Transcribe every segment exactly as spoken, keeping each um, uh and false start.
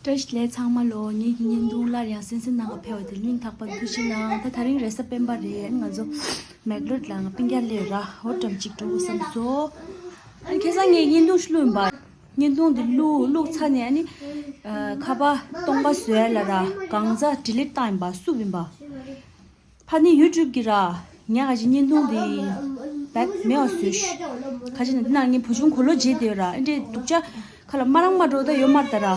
བཀྲ་ཤིས་བདེ་ལེགས་ཚང་མ་ལོ། ངེད་ཀྱི་བརྙན་ཐུང་སླར་ཡང་གསན་གཟིགས་གནང་ག་ཕེབས་པ་དེར་སྙིང་ཐག་པ་ནས་ཐུགས་རྗེ་གནང་། ད་དེ་རིང་རེས་གཟའ་སྤེན་པ་རེད། ང་ཚོ་མེག་ལོར་ལ་ང་སྤུན་ཀྱག་སླེབས་ར་ཧོ་ཊེལ་གཅིག་འགྲོ་དགོས་བསམ་སོང་། ཨ་ནི་ཁ་སང་ངས་བརྙན་ཐུང་ཞིག་བླུགས་ཡིན་པ། བརྙན་ཐུང་དེ་བླུགས་བླུགས་ཚར་ནས་ཨ་ནི་ཨ་ཁ་པར་སྟོང་པ་བཟོས་ལ་ར་གང་ཚ་ཌི་ལིཊ་བཏང་ཡིན་པ། བསུབས་ཡིན་པ། ཕ་ནི་ཡུ་ཊུབ་གི་ར། ངས་ག་ཅིག་བརྙན་ཐུང་འདི་བེག་མེད་པ་བཟོས་ཤག་ག་ཅིག་ན་འདི་ནང་ངའི་བུ་ཆུང་གོ་ལོ་བརྗེས་བསྡད་ཡོད་ར། ཨེ་འདྲའི་སྡུག་ཅག་ཁ་ལ་མ་རང་མ་འགྲོ་ད་ཡོད་མ་རེད་ད་ར།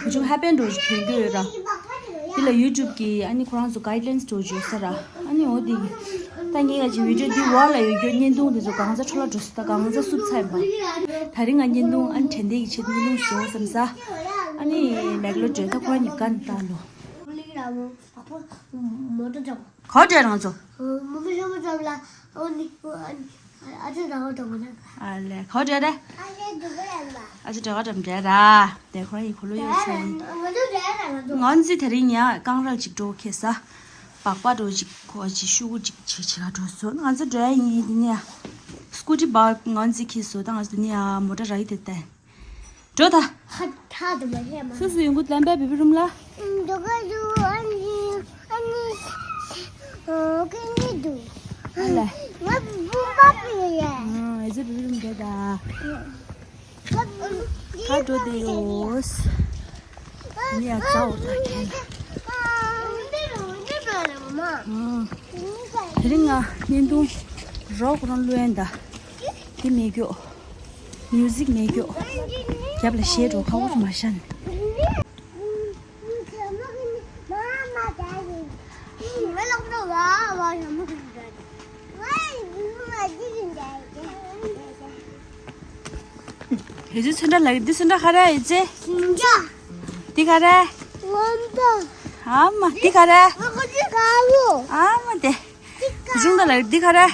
བུ་ཆུང་ཧེ་པན་འགྲོ་ཞིག་གྱོན་གྱི་ཡོད་ར། འདི་ལ་ཡུ་ཊུབ་གི་ཨ་ནི་ཁོ་རང་ཚོ་གའིཌ་ལའིན་སི་འགྲོ་བརྗོད་ས་ར། ཨ་ནི་འོ་འདི་ད་ངས་ག་ཅིག་བི་ཌིའོ་འདི་བར་ལ་ཡོད་རྒྱུ་བརྙན་ཐུང་འདི་ཚོ་གང་ཚ་འཕྲོ་བརླག་འགྲོ་སྲིད་ད་གང་ཚ་བསུབས་ཚར་ཡིན་པ། དེ་རིང་ང་བརྙན་ཐུང་ཨ་ནི་དྲན་རྟེན་གྱི་ཆེད་བརྙན་ཐུང་བཟོ་བསམ་ས། ཨ་ནི་མེག་ལོར་འགྲོ་ད་ཁོ་རང་གཉིས་ཀ་ནས་ལྟ་ལོ། མོ་ཊ་འགྲམ། ག་པར་འགྲོ་རང་ཚོ། མོ་མོ་ཤོ་མོ་འགྲམ་ལ་ཨོ་ནི་ཨ་ཅེ་ད་ཧོ་ད་མོ་ན། ཨ་ལེ་ག་པར་འགྲོ་རེད། ཨ་ཅེ་འགྲོ་ག་འགྲམ་འགྲོ་ར། དེ་ཁོ་རང་གི་གོ་ལོ་ཡོད་ས་ཡིན། ང་ཚོ་དེ་རིང་ཡང་རྐང་རག་ཅིག་འགྲོ་ཁེ་ས། སྦག་སྦག་འགྲོ་ཅིག་གོ་ཅིག་ཤུ་གུ་ཅིག་ཅིག་ཅིག་ག་འགྲོ་སོང་། ང་ཚོ་འགྲོ་ཡ་ཡིན་དེ་ནས། སྐུ་ཊི་སྦག་ང་ཚོ་ཁེ་སོང་ད་ང་ཚོ་དེ་ནས་ཡ་མོ་ཊ་རག་ཡི་དེ་ལྟ། འགྲོ་ད། ཧ་ཐ་དུ་མ་ཧེ་མ། སུ་སུ་ཡོང་གི་ལམ་པའི་བི་བི་རུམ་ལ། འགྲོ་ག་འགྲོ་ཨ་ནི་ཨ་ནི། ཨོ་ཀེ་ནི་འདུག་ཨ་ལེ། ང་བུམ་པ་པི་ཡ། ཨ་ཨེ་ཙི་བི་བི་རུམ་འགྲོ་ད། ང་བུམ་ད་འགྲོ་དེ་ཡོད། ནི་ཡ་ཙའོ་ད་ཁྱེད། དེ་རིང་ང་བརྙན་ཐུང་རོགས་རང་བླུ་ཡན་ད། དེ་མེད་ཀྱོ། མིའུ་ཟིག་མེད་ཀྱོ། རྒྱབ་ལ་གཞས་འགྲོ་ཁ་བོ་མ་ཤན། ཨེ་ཙི་ཚོན་ཁྲ་ལ་འདི་ཚོན་ཁྲ་ག་རེ་ཨེ་ཙི། འདི་ག་རེ། ཨ་མ་འདི་ག་རེ། ཨ་མ་དེ། བུ་ཆུང་ད་ལ་འདི་ག་རེ།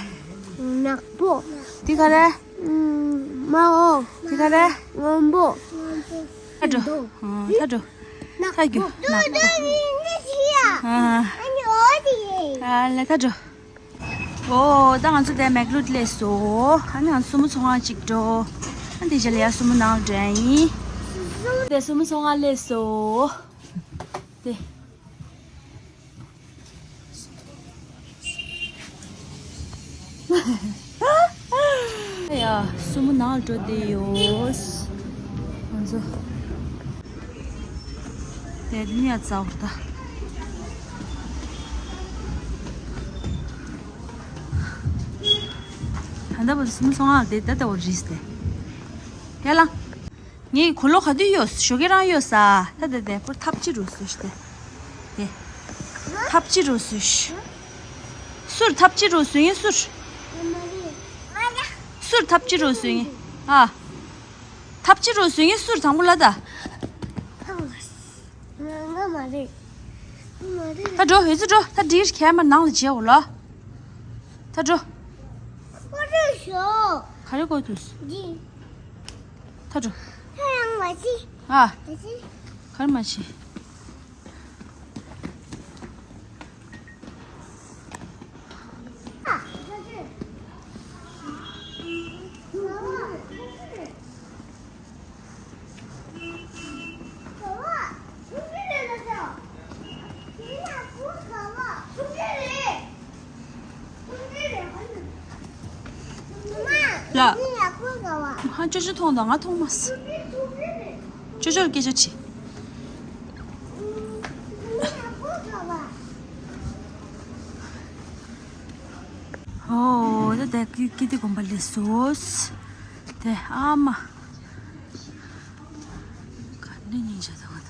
ནག་པོ། འདི་ག་རེ། མ་འོ། འདི་ག་རེ། སྔོན་པོ། ཐ་འགྲོ། ཐ་འགྲོ། ཐ་རྒྱུ། ནག་པོ། ཨ་ལེ་ཐ་འགྲོ། ཨོ་ད་ང་ཚོ་དེ་མེག་ལོར་སླེབས་སོང་། ཨ་ནི་ང་ཚོ་སྲུ་མོ་ཚོང་ཁང་གཅིག་འགྲོ། ཨ་འདི་རྗེས་ལ་ཡ་སྲུ་མོ་ནང་འགྲོ་ཡ་ཡིན། དེ་སྲུ་མོ་ཚོང་ཁང་སླེབས་སོང་། དེ། ཡ་སྲུ་མོ་ནང་འགྲོ་བསྡད་ཡོད། ང་ཚོ་དེ་ནས་ཡ་ཙའོ་ད། ད་ལྟ་བར་སྲུ་མོ་ཚོང་ཁང་དེ་ད་ལྟ་བར་རིས་ཏེ། ཡ་ལ། ངའི་གོས་ལོག་ག་དུས་གཡོས། ཞོགས་ཀས་རང་གཡོས་ས། ད་ད་དེ་པོ་ཐབས་ཅི་རུ་སུ་ཤི་དེ། དེ། ཐབས་ཅི་རུ་སུ་ཤི། སུར་ཐབས་ཅི་རུ་སུ་ཡིན་སུར། སུར་ཐབས་ཅི་རུ་སུ་ཡིན། ཨ། ཐབས་ཅི་རུ་སུ་ཡིན་སུར་དང་པོ་ལ་ད། ང་ང་མ་རེད། ང་མ་རེད། ད་འགྲོ་ཧེ་ཚུ་འགྲོ་ད་འགྲིག་གས་མ་ནང་ལ་བྱེད་འོ་ལ། ད་འགྲོ། ཁོ་རེ་ཤོ། ག་རེ་གོ་ཐུས། འདི། ད་འགྲོ། ཧ་ཡང་མ་ཅི། ཨ། མ་ཅི། ག་རེ་མ་ཅི། ལ། ཧ་ཅོ་ཅོ་མཐོང་དང་ང་མཐོང་མ་སི། ཅོ་ཅོར་སྐད་ཆ་དྲིས། ཨོ་ད་ད་ཀི་ཀི་ཏི་དགོན་པ་ལས་སོ། དེ་ཨ་མ། ག་ནས་སྙིང་རྗེ་དང་ང་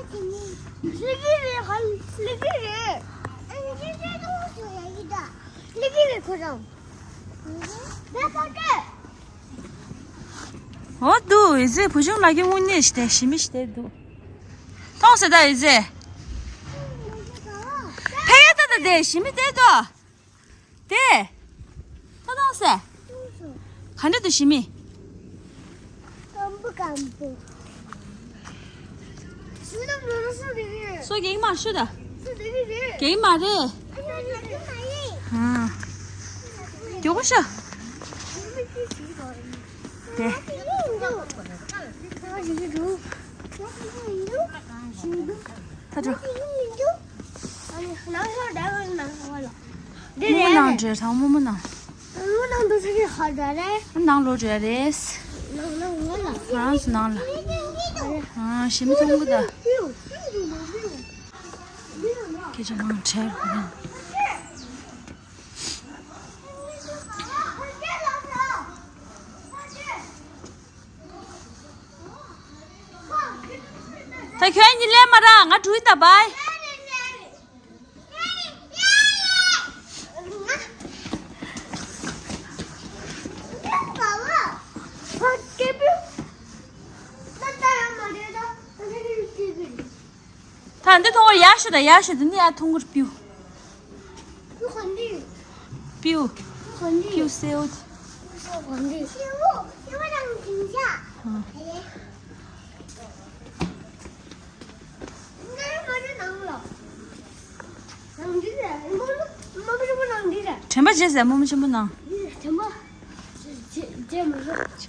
ད། ལི་ཀི་རེད་ཧ་ལི་ཀི་རེད། ཨ་ནི་ཅི་ཅི་ཏོ་ཞོ་ཡ་ཡི་ད། ལི་ཀི་རེད་ཁོ་རང་། ད་ད་ད། ཨོ་འདུག་ཨེ་ཙི་བུ་ཆུང་ལགས་ཀྱི་དངོས་གནས་ཞི་བདེ་ཞི་མི་ཞི་བདེ་འདུག་མཐོང་ཟེར་ད་ཨེ་ཙི། ཕེ་ཡ་ད་ད་དེ་ཞི་མི་བདེ་འདུག་དེ། ད་མཐོང་ཟེར། ག་འདྲ་འདུག་ཞི་མི། སྐམ་པོ་སྐམ་པོ། སུ་ལ་མོ་རོ་སུ་རེད། སུ་གེགས་མ་ཤོད་ད། སུ་རེད་རེད། གེགས་མ་རེད། ཨ་ཡོ་ཡོ་ཡོ་མ་རེད། ཧ། མགྱོགས་པོ་ཤོད། དེ། ད་དྲོ། ནང་ལོགས་འདྲ་བ་ནང་ལོགས་ལ། འདི་རེད། རྨོ་མོ་ནང་འདྲ་དང་རྨོ་མོ་ནང་། རྨོ་མོ་ནང་དུ་ཟེར་གི་ཧ་འདྲ་རེད། ནང་ལོགས་འདྲ་རེད། ནང་ལོགས་ལ། ང་རང་ཚོ་ནང་ལ། ཨ། ཞི་མི་མཐོང་གི་ད། སྐད་ཆ་མང་དྲགས་རེད། ད་ཁྱོད་གཉིས་ལན་མ་རག་ང་འགྲོ་ཡི་ད་བའི། ད་འདི་མཐོང་བར་ཡར་ཤོད་དང་ཡར་ཤོད་དང་ནི་ཡར་མཐོང་གི་རེད་པིའུ། པིའུ། པིའུ་སེའུ། དྲན་པ་བརྗེད་ཟེར་རྨོ་མོ་ཆེན་པོ་ནང་། ཆེན་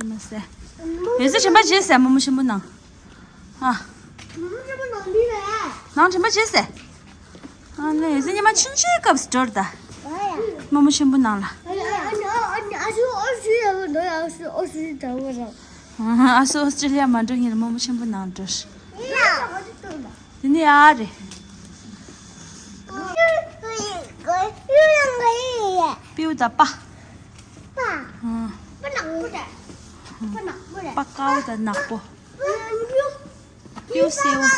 མ་ཟེར། ཡོད་ཚད་དྲན་པ་བརྗེད་ཟེར་རྨོ་མོ་ཆེན་པོ་ནང་། ཨ། ནང་དྲན་པ་བརྗེད་ཟེར། ཨ་ནི་ཡོད་ཚད་ཉི་མ་ཆུང་ཆུང་སྐབས་སུ་འགྲོ་ར་ད། རྨོ་མོ་ཆེན་པོ་ནང་ལ། ཨ་སུ་ཨོ་སི་ཀྲི་ལི་ཡ་མ་འགྲོ་ངེས་རྨོ་མོ་ཆེན་པོ་ནང་འགྲོ། དེ་ནི་ཨ་རེད། པིའུ་ད་པ། པ། ཨ། པ་ནག་པོ་རེད། པ་ནག་པོ་རེད། པ་དཀར་པོ་དང་ནག་པོ། པིའུ་སེའུ།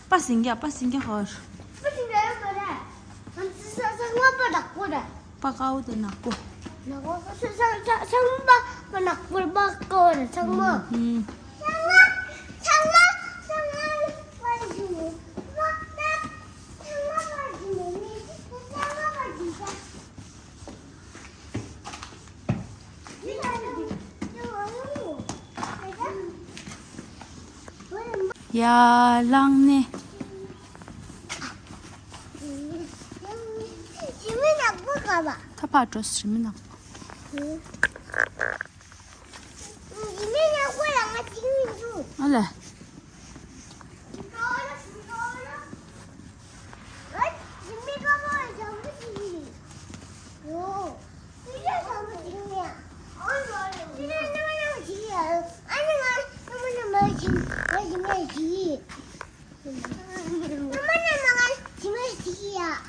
པ་ཟིང་རྒྱ་པ་ཟིང་རྒྱ་ཧོར། པ་ཟིང་རྒྱ་ཡོད་མ་རེད། ཚང་མ་པ་ནག་པོ་རེད། པ་དཀར་པོ་དང་ནག་པོ། ནག་པོ། ཚང་མ་པ་ནག་པོ་པ་དཀར་པོ་རེད་ཚང་མ། ཨུམ། ཚང་མ་ཚང་མ་ཚང་མ་པ་ཟིང་རྒྱ། ཚང་མ་པ་ཟིང་རྒྱ། ཡར་ལངས་ནས། ད་ཕར་འགྲོ་ཞི་མི་ནག་པོ། ཨ་ལས།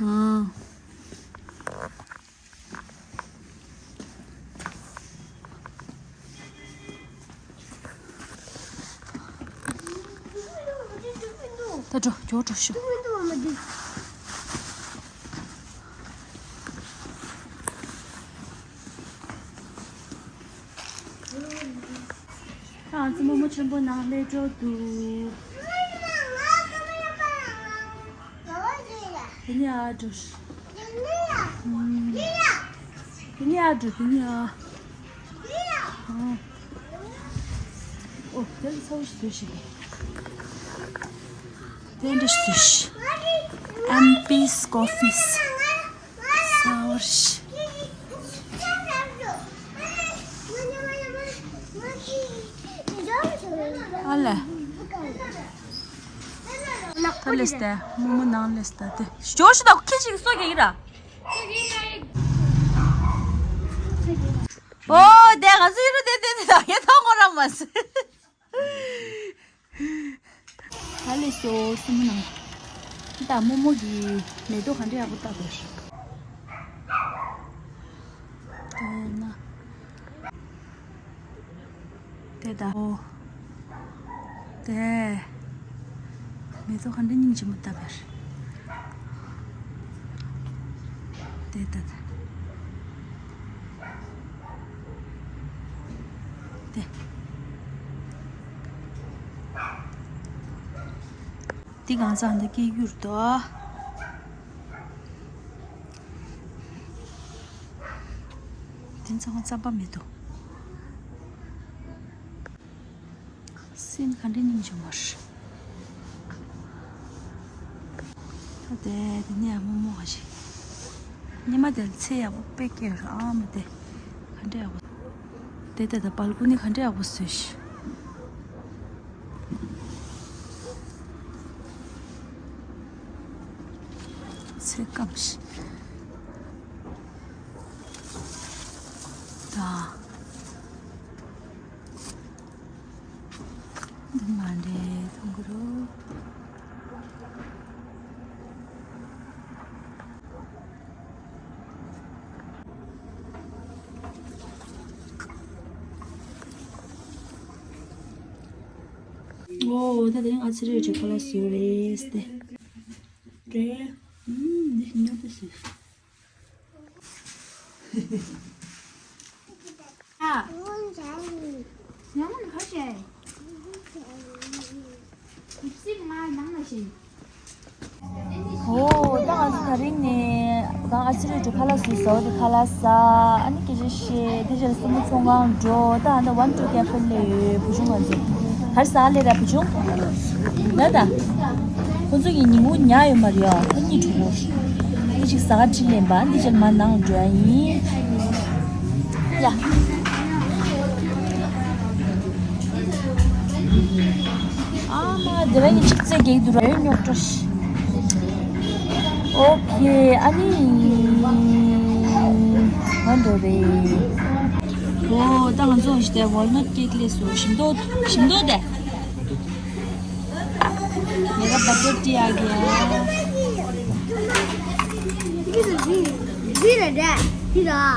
ཨང་། ད་འགྲོ། མགྱོགས་འགྲོ་ཤོག་ཨ་ཙི་རྨོ་མོ་ཆེན་པོ་ནང་སླེབས་འགྲོ་འདུག་དེ་ནས་ཨ་འགྲོ། དེ་ནས་ཨ་འགྲོ། དེ་ནས་ཨ། ཨ། ཨོ། དེ་ལ་ཚ་བོ་ཞིག་བཟོས་ཤིག་དེ་འདྲ་ཞིག་བཟོས་ཤིག་ཨེམ་པིས་ཀོ་ཕིས། ཚ་བོ་ཞིག་ཨ་ལས། ད་ལས་ཏེ་རྨོ་མོ་ནང་ལས་ཏེ་ཏེ། ཇོ་ཤི་དང་ཁྱི་ཞིག་གསོ་རྒྱག་གི་ར། ཨོ་དེ་ང་ཚོ་ཡུ་རུ་དེ་དེ་དེ་དང་ཡེ་ཐང་ངོ་ར་མ་སི། ད་ལས་སོ་སི་མོ་ནང་། ད་རྨོ་མོ་གི་མེ་ཏོག་ག་འདྲ་ཡག་པོ་བཏབ་པ་རེད། དེ་ན། དེ་ད། ཨོ། དེ། མེ་ཏོག་ག་འདྲ་སྙིང་རྗེ་མོ་བཏབ་པ་རེད། དེ་ད་ད། དེ། འདི་གང་ཚང་འདི་སྐྱེ་རྒྱུར་དོ། འདི་ཚང་མ་རྩམ་པ་མེད་དོ། སེམས་ག་འདྲ་སྙིང་རྗེ་མོ་རེད། ད་དེ་དེ་ནས་ཡང་རྨོ་མོ་ག་ཞིག་ཉི་མ་དེར་ཚེ་ཡག་པོ་དཔེ་སྐྱེས་ར་ཨ་མ་དེ་ག་འདྲ་ཡག་པོ། དེ་ད་ད་སྦལ་ཀུ་ནི་ག་འདྲ་ཡག་པོ་བཟོས་ཤིག་དེ་སྐམ་ཤི། ད། འདི་མ་འདྲེ་ཐུང་གུ་རུ། ཨོ་ད་དེ་རིང་ཨ་ཚེ་རིང་གི་ཁ་ལག་བཟོས་རེད་ཟེར་ཏེ། རེད། ཨུམ། འདི་སྨྱོ་ཏོ་ཟེར། ཨ། ཡང་ཁ་ཤས། ཨོ་ད་ང་ཚོ་དེ་རིང་ནས་ད་ཨ་ཚེ་རིང་གི་ཁ་ལག་བཟོས་ཟེར་བ་དེ་ཁ་ལག་ཟ། ཨ་ནི་སྐད་ཆ་བཤད། དེ་རྗེས་སྲིན་མོ་ཚོང་ཁང་འགྲོ། ད་ཨ་ད་ཝན་ཊུ་ཀེ་ཧྥེ་སླེབས་ཡོད། བུ་ཆུང་ང་ཚོ་ག་རེ་ཟ་སླེབས་ར། བུ་ཆུང་ལ་ད། ཁོ་ཚོ་གི་ཉིན་གུང་ཉལ་ཡོད་མ་རེད་ཨ། ཁོ་གཉིད་འགྲོ་གི། ཨ་ནི་ཅིག་ཟ་ག་ཁྲིད་ལེན་པ། ཨ་ནི་དེ་རྗེས་མར་ནང་འགྲོ་ཡ་ཡིན། ཡ། ཨ་མ་དེ་རིང་གི་ཆིག་ཙེ་གེག་འདུག་ར། ཡོད་རྙོག་དྲ་ཞིག་ཨོ་ཁེ། ཨ་ནི་ང་འགྲོ་རེད། ཨོ་ད་ང་ཚོ་ཞི་དེ་ཝོལ་མར་ཊི་སླེབས་སོང་། ཞིམ་མདོག་ཞིམ་མདོག་དེ། मेरा बर्थडे टिया गया।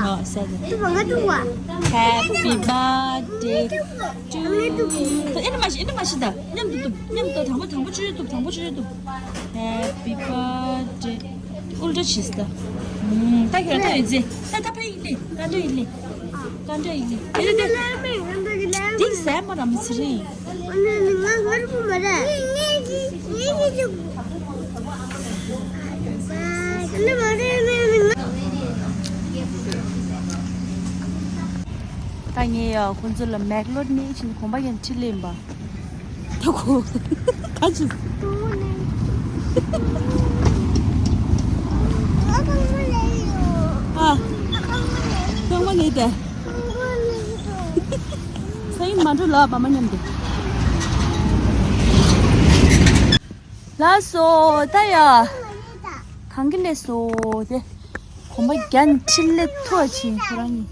हाँ, sir. Happy birthday to you। ཨེ་ནི་མ་ཤི། ཨེ་ནི་མ་ཤི་ད། མཉམ་དུ་གཏུབ། མཉམ་དུ། དང་པོ་དང་པོ་ཆུ་ཆུ་གཏུབ། དང་པོ་ཆུ་ཆུ་གཏུབ། Happy birthday། ཨུལ་ཏྲ་ཆིས་ད། ད་ཁྱོད་ད་ཡིན་ལེ། ད་ད་ཕ་ཡིན་ལེ། ཀ་འདྲ་ཡིན་ལེ། ཀ་འདྲ་ཡིན་ལེ། དེ་དེ་དེ། དེ་ཟས་མ་ར་མི་ཚེ་རིང་། ད་ངས་ཡ་ཁོང་ཚོ་ལ་མེག་ལོ་ནི་ཕྱིན། གོམ་པ་ཡན་ཁྲིད་ལེན་པ། ཐོག་ཁོ། ཁ་ཅིག་ཨ། ཁང་པ་ནས་ཏེ། སང་ཉིན་མ་འགྲོ་ལ་པ་མ་མཉམ་དུ། ལགས་སོ། ད་ཡ། གང་གི་ལས་སོ་དེ། གོམ་པ་རྒྱན་འཕྲིན་ལས་ཐུ་བ་ཕྱིན་ཁོ་རང་གཉིས།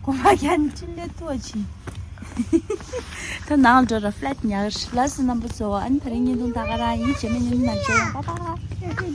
གོམ་པ་རྒྱན་འཕྲིན་ལས་ཐུ་བ་ཕྱིན། ད་ནང་འགྲོ་ར་ཕ་ལེཊ་ཉར། ལགས་སོ་རྣམ་པ་ཚོ། ཨ་ནི་དེ་རིང་བརྙན་ཐུང་ད་ག་རང་ཡིན། རྗེས་མའི་བརྙན་ཐུང་ནང་མཇལ་ཡོང་། པ་པ།